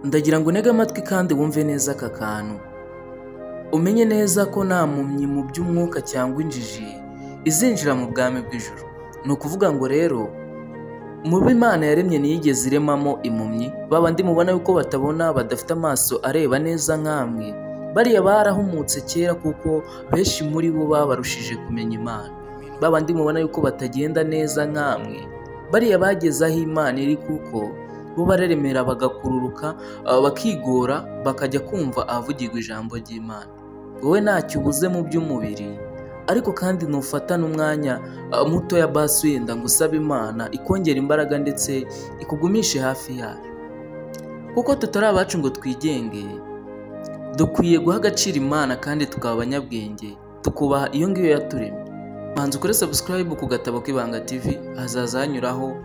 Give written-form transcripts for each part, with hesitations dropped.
Ndagira ngo unege amatwi kandi wumve neza aka kantu, umenye neza ko nta mpumyi mu by'umwuka cyangwa injiji izinjira mu bwami bw'ijuru. Ni ukuvuga ngo rero mu bo Imana yaremye ntiyigeze iremamo impumyi, babandi mubona yuko batabona, badafite amaso areba neza nk'amwe, bariya barahumutse kera kuko benshi muri bo babarushije kumenya Imana. Babandi mubona yuko batagenda neza nk'amwe, bariya bageze aho Imana iri kuko bo bararemera bagakururuka, bakigora, bakajya kumva ahavugirwa ijambo ry'Imana. Wowe ntacyo ubuze mu by'umubiri, ariko kandi ntufatane umwanya mutoya basi wenda ngo usabe Imana ikongera imbaraga ndetse ikugumishe hafi yayo. Kuko tutari abacu ngo twigenge, dukwiye guha agaciro Imana kandi tukaba abanyabwenge, tukubaha iyo ngiyo yaturemye. Banza ukore subscribe ku Gatabo k'Ibanga TV, hazaza hanyuraho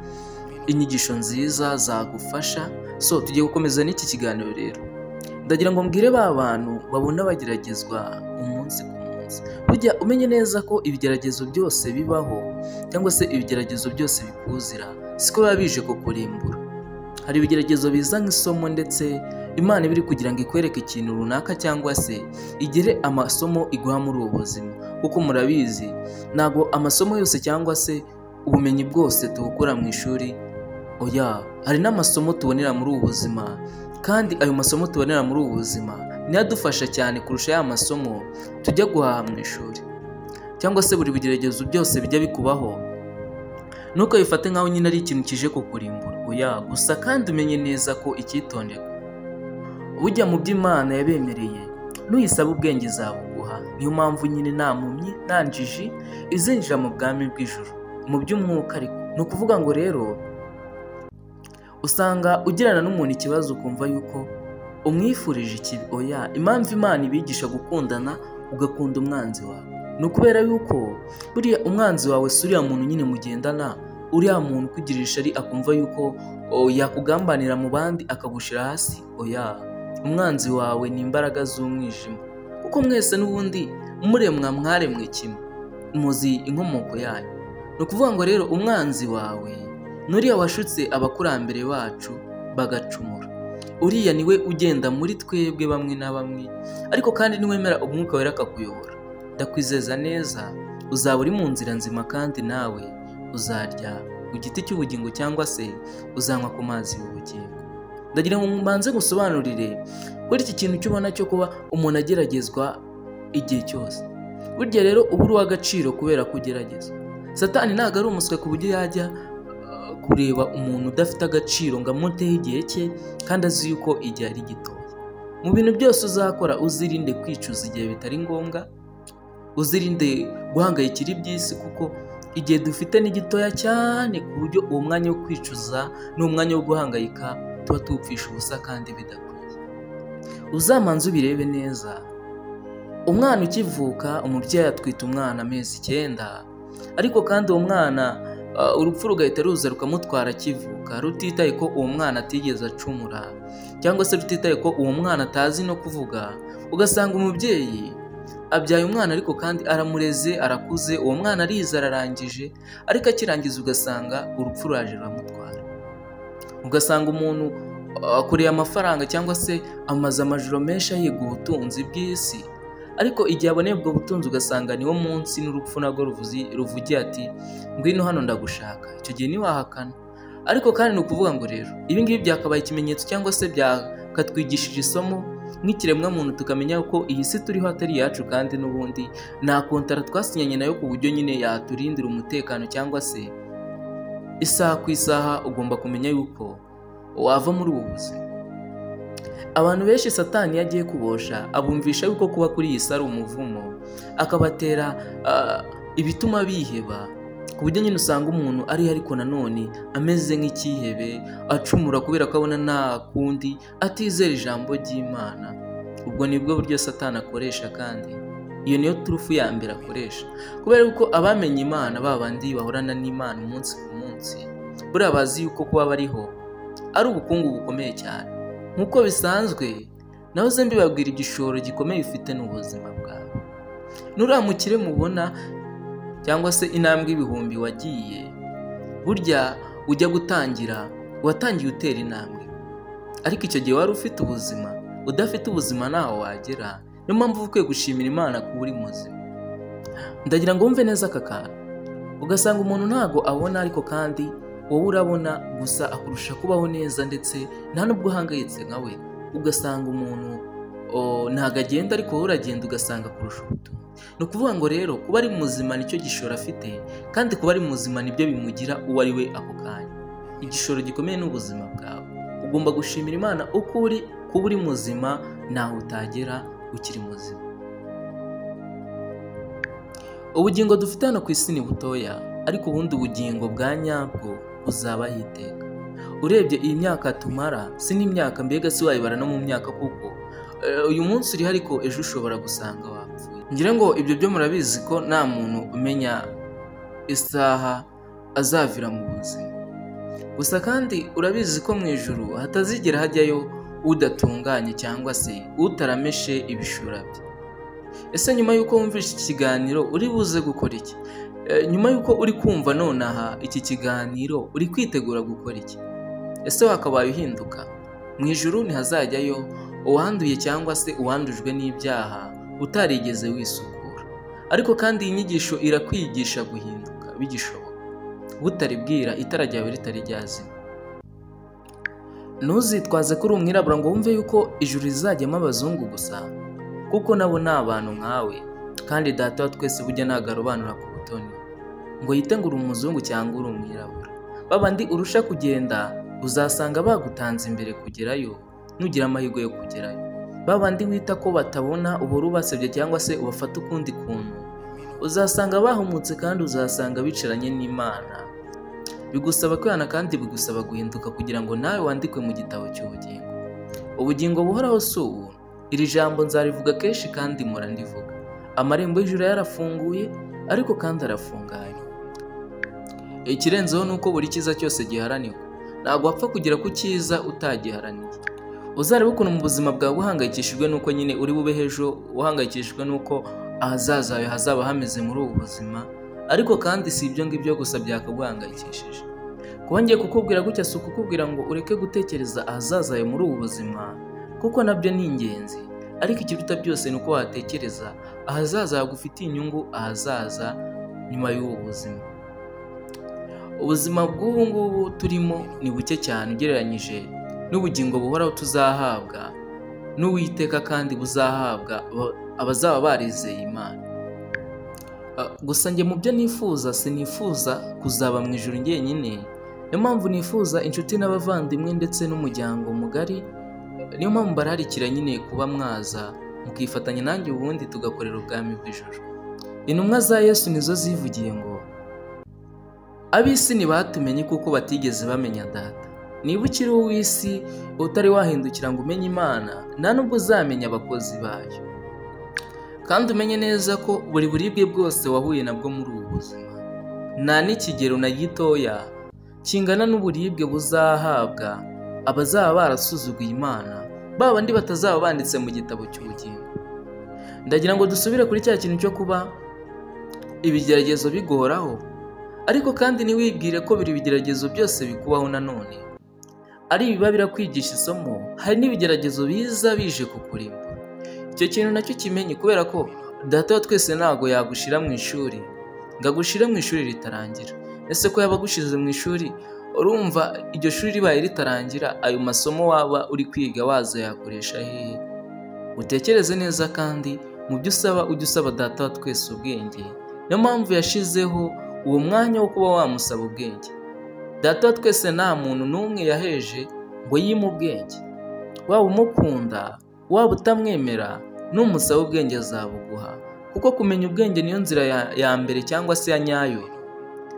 inyigisho nziza zagufasha. So tugiye gukomeza n'iki kiganiro rero. Ndagira ngo mbwire ba bantu babona bageragezwa umunsi ku munsi. Burya umenye neza ko ibigeragezo byose bibaho cyangwa se ibigeragezo byose bikuzira, siko biba bije kukurimbura. Hari ibigeragezo biza nk'isomo ndetse Imana iba iri kugira ngo ikwereke ikintu runaka cyangwa se igire amasomo iguha muri ubu buzima. Kuko murabizi ntabwo amasomo yose cyangwa se ubumenyi bwose tubukura mu ishuri, oya, hari n'amasomo tubonera muri ubu buzima, kandi ayo masomo tubonera muri ubu buzima niyo adufasha cyane kurusha ya masomo tujya guhaha mu ishuri. Cyangwa se buri bigeragezo byose bijya bikubaho ntukabifate nk'aho nyine ari ikintu kije kukurimbura, oya, gusa kandi umenye neza ko icyitonderwa bujya mu by'Imana yabemereye, nuyisaba ubwenge izabuguha. Niyo mpamvu nyine nta mpumyi nta njiji izinjira mu bwami bw'ijuru mu by'umwuka. Ariko ni ukuvuga ngo rero usanga ugirana n'umuntu ikibazo ukumva yuko umwifurije ikibi, oya. Impamvu Imana ibigisha gukundana ugakunda umwanzi wawe ni ukubera yuko buriya umwanzi wawe si uriya muntu nyine mugendana, uriya muntu ukugirira ishyari akumva yuko yakugambanira mu bandi akagushyira hasi, oya. Umwanzi wawe ni imbaraga z'umwijima, kuko mwese n'ubundi muremwa mwaremwe kimwe, muzi inkomoko yayo. Ni ukuvuga ngo rero umwanzi wawe nuriya washutse abakurambere bacu bagacumura, uriya niwe ugenda muri twebwe bamwe na bamwe, ariko kandi niwemera umwuka wera akakuyobora, ndakwizeza neza uzaba uri mu nzira nzima kandi nawe uzarya ku giti cy'ubugingo cyangwa se uzanywa ku mazi y'ubugingo. Ndagira ngo mbanze gusobanurire kuri iki kintu cy'ubona cyo kuba umuntu ageragezwa igihe cyose. Burya rero uba uri uw'agaciro kubera ko ugeragezwa. Satani ntabwo ari umuswa ku buryo yajya kureba umuntu udafite agaciro ngo amuteho igihe cye kandi azi yuko igihe ari gitoya. Mu bintu byose uzakora uzirinde kwicuza igihe bitari ngombwa, uzirinde guhangayikira iby'isi kuko igihe dufite ni gitoya cyane ku buryo uwo mwanya wo kwicuza n'umwanya wo guhangayika tuba tuwupfisha ubusa kandi bidakwiye. Uzamanze ubirebe neza. Umwana ukivuka umubyeyi atwita umwana amezi 9, ariko kandi uwo mwana urupfu rugahita ruza rukamutwara akivuka, rutitaye ko uwo mwana atigeze acumura cyangwa se rutitaye ko uwo mwana atazi no kuvuga. Ugasanga umubyeyi abyaye umwana ariko kandi aramureze, arakuze, uwo mwana arize, ararangije, ariko akirangiza ugasanga urupfu ruraje ruramutwara. Ugasanga umuntu akoreye amafaranga cyangwa se amaze amajoro menshi ahiga ubutunzi bw'isi, ariko igihe aboneye ubwo butunzi ugasanga niwo munsi n'urupfu nabwo ruvugiye ati ngwino hano ndagushaka. Icyo gihe ntiwahakana. Ariko kandi ni ukuvuga ngo rero ibi ngibi byakabaye ikimenyetso cyangwa se byakatwigishije isomo nk'ikiremwamuntu, tukamenya ko iyi si turiho atari iyacu kandi n'ubundi nta kontara twasinyanye nayo ku buryo nyine yaturindira umutekano cyangwa se isaha ku isaha ugomba kumenya yuko wava muri ubu buzima. Abantu benshi Satani iyo agiye kubosha abumvisha yuko kuba kuri iyi si ari umuvumo, akabatera ibituma biheba, ku buryo nyine usanga umuntu ari ariko nanone ameze nk'icyihebe, acumura kubera ko abona nta kundi, atizera ijambo ry'Imana. Ubwo nibwo buryo Satani akoresha, kandi iyo niyo turufu ya mbere akoresha, kubera yuko abamenye Imana ba bandi bahorana n'Imana umunsi ku munsi, buriya bazi yuko kuba bariho ari ubukungu bukomeye cyane. Nk'uko bisanzwe nahoze mbibabwira, igishoro gikomeye ufite ni ubuzima bwawe. Nuramukire mubona cyangwa se intambwe ibihumbi wagiye, burya ujya gutangira watangiye utera intambwe, Ariko icyo gihe wari ufite ubuzima, udafite ubuzima ntaho wagera. Niyo mpamvu ukwiye gushimira Imana kuba uri muzima. Ndagira ngo wumve neza aka kantu. Ugasanga umuntu ntago abona, ariko kandi wowe urabona, gusa akurusha kubaho neza ndetse nta nubwo uhangayitse nka we. Ugasanga umuntu ntago agenda, ariko wowe uragenda, ugasanga akurusha ubutunzi. Ni ukuvuga ngo rero kuba ari muzima nicyo gishoro afite, kandi kuba ari muzima nibyo bimugira uwo ari we ako kanya. Igishoro gikomeye ni ubuzima bwawe. Ugomba gushimira Imana uko uri, kuba uri muzima ntaho utagera ukiri muzima. Ubugingo dufite hano ku isi ni butoya, ariko ubundi ubugingo bwa nyabwo buzabaho iteka. Urebye iyi myaka tumara, si n'imyaka, mbega si wayibara no mu myaka, kuko uyu munsi uriho ariko ejo ushobora gusanga wapfuye. Ngira ngo ibyo byo murabizi ko nta muntu umenya isaha azavira mu buzima. Gusa kandi urabizi ko mu ijuru hatazigera hajyayo udatunganye cyangwa se utarameshe ibishura bye. Ese nyuma y'uko wumvishe iki kiganiro uri buze gukora iki? Nyuma y'uko uri kumva nonaha iki kiganiro uri kwitegura gukora iki? Ese wakabaye uhinduka? Mu ijuru ntihazajyayo uwanduye cyangwa se uwandujwe n'ibyaha utarigeze wisukura. Ariko kandi iyi nyigisho irakwigisha guhinduka bigishoboka, butaribwira itara ryawe ritari ryazima. Ntuzitwaze ko uri umwirabura ngo wumve yuko ijuru rizajyamo abazungu gusa, kuko nabo ni abantu nkawe, kandi data wa twese burya ntabwo arobanura ku butoni ngo yite ngo uri umuzungu cyangwa uri umwirabura. Babandi urusha kugenda uzasanga bagutanze imbere kugerayo, nugira amahirwe yo kugerayo. Babandi wita ko batabona uhora ubasebye cyangwa se ubafata ukundi kuntu, uzasanga bahumutse kandi uzasanga bicaranye n'Imana. Bigusaba kwihana kandi bigusaba guhinduka kugira ngo nawe wandikwe mu gitabo cy'ubugingo. Ubugingo buhoraho si ubuntu. Iri jambo nzarivuga kenshi kandi mpora ndivuga. Amarembo y'ijuru yarafunguye, ariko kandi arafunganye. Ikirenzeho ni uko buri cyiza cyose giharanirwa. Ntabwo wapfa kugera ku cyiza utagiharaniye. Uzarebe ukuntu mu buzima bwawe uhangayikishijwe n'uko nyine uri bube ejo, uhangayikishijwe n'uko ahazaza hawe hazaba hameze muri ubu buzima, ariko kandi si ibyo ngibyo gusa byakaguhangayikishije. Kuba ngiye kukubwira gutya si ukukubwira ngo ureke gutekereza ahazaza hawe muri ubu buzima, kuko nabyo ni ingenzi, ariko ikiruta byose ni uko watekereza ahazaza hagufitiye inyungu, ahazaza nyuma y'ubu buzima. Ubuzima bw'ubu ngubu turimo ni buke cyane ugereranyije n'ubugingo buhoraho tuzahabwa n'Uwiteka, kandi buzahabwa abazaba barizeye Imana. Gusa njye mu byo nifuza, sinifuza kuzaba mu ijuru njyenyine. Niyo mpamvu nifuza inshuti n'abavandimwe ndetse n'umuryango mugari. Niyo mpamvu mbararikira nyine kuba mwaza mukifatanya nanjye, ubundi tugakorera ubwami bw'ijuru. Intumwa za Yesu nizo zivugiye ngo ab'isi ntibatumenye kuko batigeze bamenya Data. Niba ukiri uw'isi utari wahindukira ngo umenye Imana, nta nubwo uzamenya abakozi bayo. Kandi umenye neza ko buri buribwe bwose wahuye nabwo muri ubu buzima, nta n'ikigero na gitoya kingana n'uburibwe buzahabwa abazaba barasuzuguye Imana, ba bandi batazaba banditse mu gitabo cy'ubugingo. Ndagira ngo dusubire kuri cya kintu cyo kuba ibigeragezo bigoraho, ariko kandi ntiwibwire ko buri bigeragezo byose bikubaho nanone ari ibiba birakwigisha isomo. Hari n'ibigeragezo biza bije kukurimbura. Icyo kintu nacyo kimenye, kubera ko data wa twese ntago yagushira mu ishuri ngo agushire mu ishuri ritarangira. Ese ko yaba agushize mu ishuri, urumva iryo shuri ribaye ritarangira, ayo masomo waba uri kwiga waza yakoresha hehe? Utekereze neza, kandi mu byo usaba ujye usaba data wa twese ubwenge. Niyo mpamvu yashizeho uwo mwanya wo kuba wamusaba ubwenge. Data wa twese nta muntu n'umwe yaheje ngo yime ubwenge. Waba umukunda, waba utamwemera, numusaba ubwenge azabuguha, kuko kumenya ubwenge niyo nzira ya mbere cyangwa se ya nyayo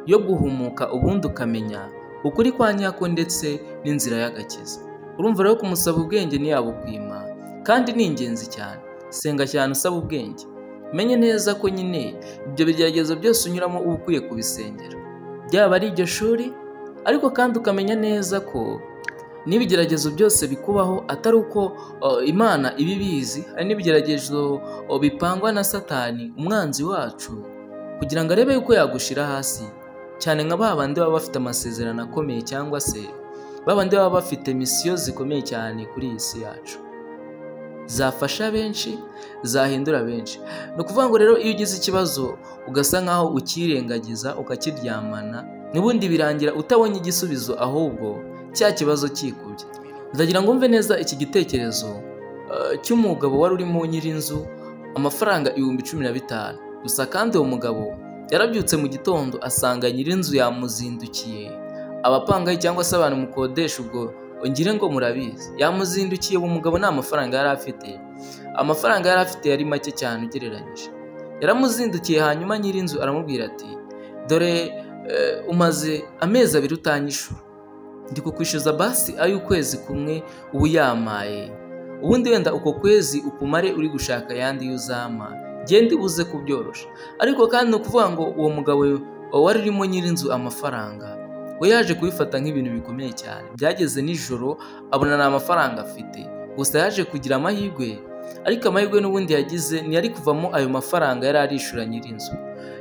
yo guhumuka, ubundi ukamenya ukuri kwa nyako ndetse n'inzira y'agakiza. Urumva rero kumusaba ubwenge ntiyabukwima, kandi ni ingenzi cyane. Senga cyane usaba ubwenge. Menye neza ko nyine ibyo bigeragezo byose unyuramo uba ukwiye kubisengera, byaba ari iryo shuri, ariko kandi ukamenya neza ko n'ibigeragezo byose bikubaho atari uko Imana iba ibizi. Hari n'ibigeragezo bipangwa na Satani umwanzi wacu kugira ngo arebe yuko yagushira hasi, cyane nka ba bandi baba bafite amasezerano akomeye cyangwa se Babandi baba bafite misiyo zikomeye cyane kuri iyi si yacu, zafasha benshi, zahindura benshi. Ni ukuvuga ngo rero iyo ugize ikibazo ugasa nkaho ukirengagiza ukakiryamana, n'ubundi birangira utabonye igisubizo, ahubwo cya kibazo kikubye. Ndagira ngo mve neza iki gitekerezo cy'umugabo wari urimo nyir'inzu amafaranga 15,000 gusa. Kandi uwo mugabo yarabyutse mu gitondo asanga nyir'inzu yamuzindukiye. Abapangayi cyangwa se abantu mukodesha, ubwo ngire ngo murabizi, yamuzindukiye. Uwo mugabo nta mafaranga yari afite, amafaranga yari afite yari make cyane ugereranyije. Yaramuzindukiye, hanyuma nyir'inzu aramubwira ati dore umaze amezi 2 utanyishura, ndi kukwishyuza basi ay'ukwezi kumwe ubu yamaye, ubundi wenda uko kwezi ukumare uri gushaka ayandi y'uzama, genda ibuze kubyorosha. Ariko kandi ni ukuvuga ngo uwo mugabo wari urimo nyir'inzu amafaranga we yaje kubifata nk'ibintu bikomeye cyane. Byageze nijoro abona nta mafaranga afite, gusa yaje kugira amahirwe, ariko amahirwe n'ubundi yagize ntiyari kuvamo ayo mafaranga yari arishura nyir'inzu.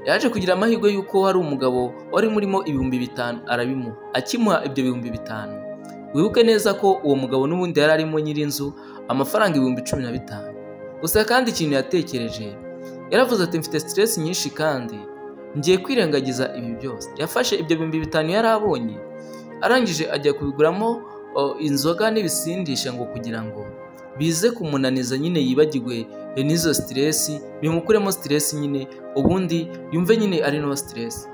Yaje kugira amahirwe y'uko hari umugabo wari murimo 5,000 arabimuha. Akimuha ibyo 5,000, wibuke neza ko uwo mugabo n'ubundi yari arimo nyir'inzu amafaranga 15,000. Gusa kandi ikintu yatekereje, yaravuze ati mfite stress nyinshi kandi ngiye kwirengagiza ibi byose. Yafashe ibyo 5,000 yari abonye, arangije ajya kubiguramo inzoga n'ibisindisha ngo kugira ngo bize kumunaniza nyine yibagirwe n'izo stress, bimukuremo stress nyine, ubundi yumve nyine ari no stress.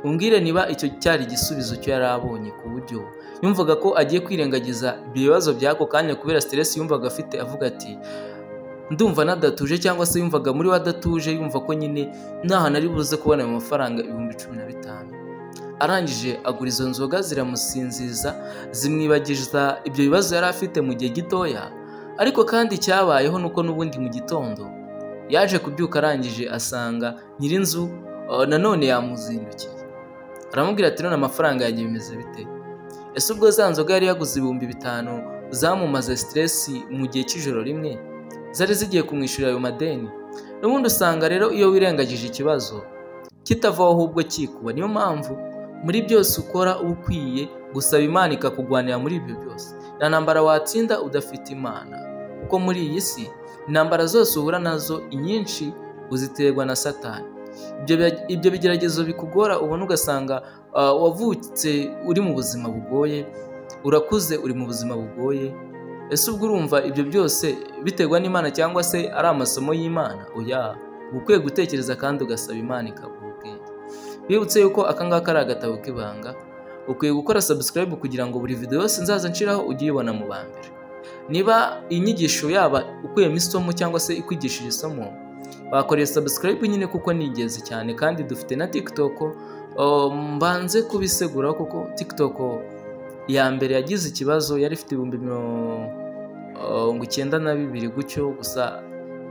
Umbwire niba icyo cyari igisubizo cyo yari abonye, ku buryo yumvaga ko agiye kwirengagiza ibibazo by'ako kanya kubera stress yumvaga afite, avuga ati ndumva nadatuje, cyangwa se yumvaga muri we adatuje, yumva ko nyine nta hantu ari buze kubona ayo mafaranga 15,000. Arangije agura izo nzoga ziramusinziza, zimwibagiza ibyo bibazo yari afite mu gihe gitoya. Ariko kandi icyabayeho nuko n'ubundi mu gitondo yaje kubyuka, arangije asanga nyir'inzu nanone yamuzindukiye, aramubwira ati none amafaranga yanjye bimeze bite? Ese ubwo za nzoga yari yaguze 5,000 zamumaze stress mu gihe cy'ijoro rimwe, zari zigiye kumwishyurira ayo madeni? N'ubundi usanga rero iyo wirengagije ikibazo kitavaho ahubwo kikuba. Niyo mpamvu muri byose ukora uba ukwiye gusaba Imana ikakugwanira muri ibyo byose. Nta ntambara watsinda udafite Imana, kuko muri iyi si intambara zose uhura nazo inyinshi uziterwa na Satani. Ibyo bigeragezo bikugora ubona ugasanga wavutse uri mu buzima bugoye, urakuze uri mu buzima bugoye. Ese ubwo urumva ibyo byose biterwa n'Imana cyangwa se ari amasomo y'Imana? Oya, ukwiye gutekereza kandi ugasaba Imana ikaguha ubwenge. Bibutse yuko aka ngaka ari agatabo k'ibanga, ukwiye gukora subscribe kugira ngo buri video yose nzaza nshiraho ujye uyibona mu ba mbere. Niba inyigisho yaba ukuyemo isomo cyangwa se ikwigishije isomo, bakoreye subscribe nyine kuko ni ingenzi cyane. Kandi dufite na TikTok, mbanze kubisegura kuko TikTok ya mbere yagize ikibazo, yari ifite 92,000 gutyo, gusa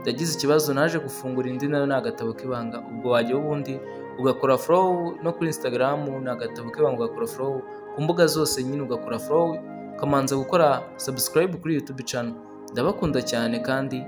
yagize ikibazo naje gufungura indi nayo ni agatabo k'ibanga. Ubwo wajya ubundi ugakora follow no kuri Instagram ni agatabo k'ibanga, ugakora follow ku mbuga zose nyine, ugakora follow ukamanza gukora subscribe kuri YouTube channel. Ndabakunda cyane kandi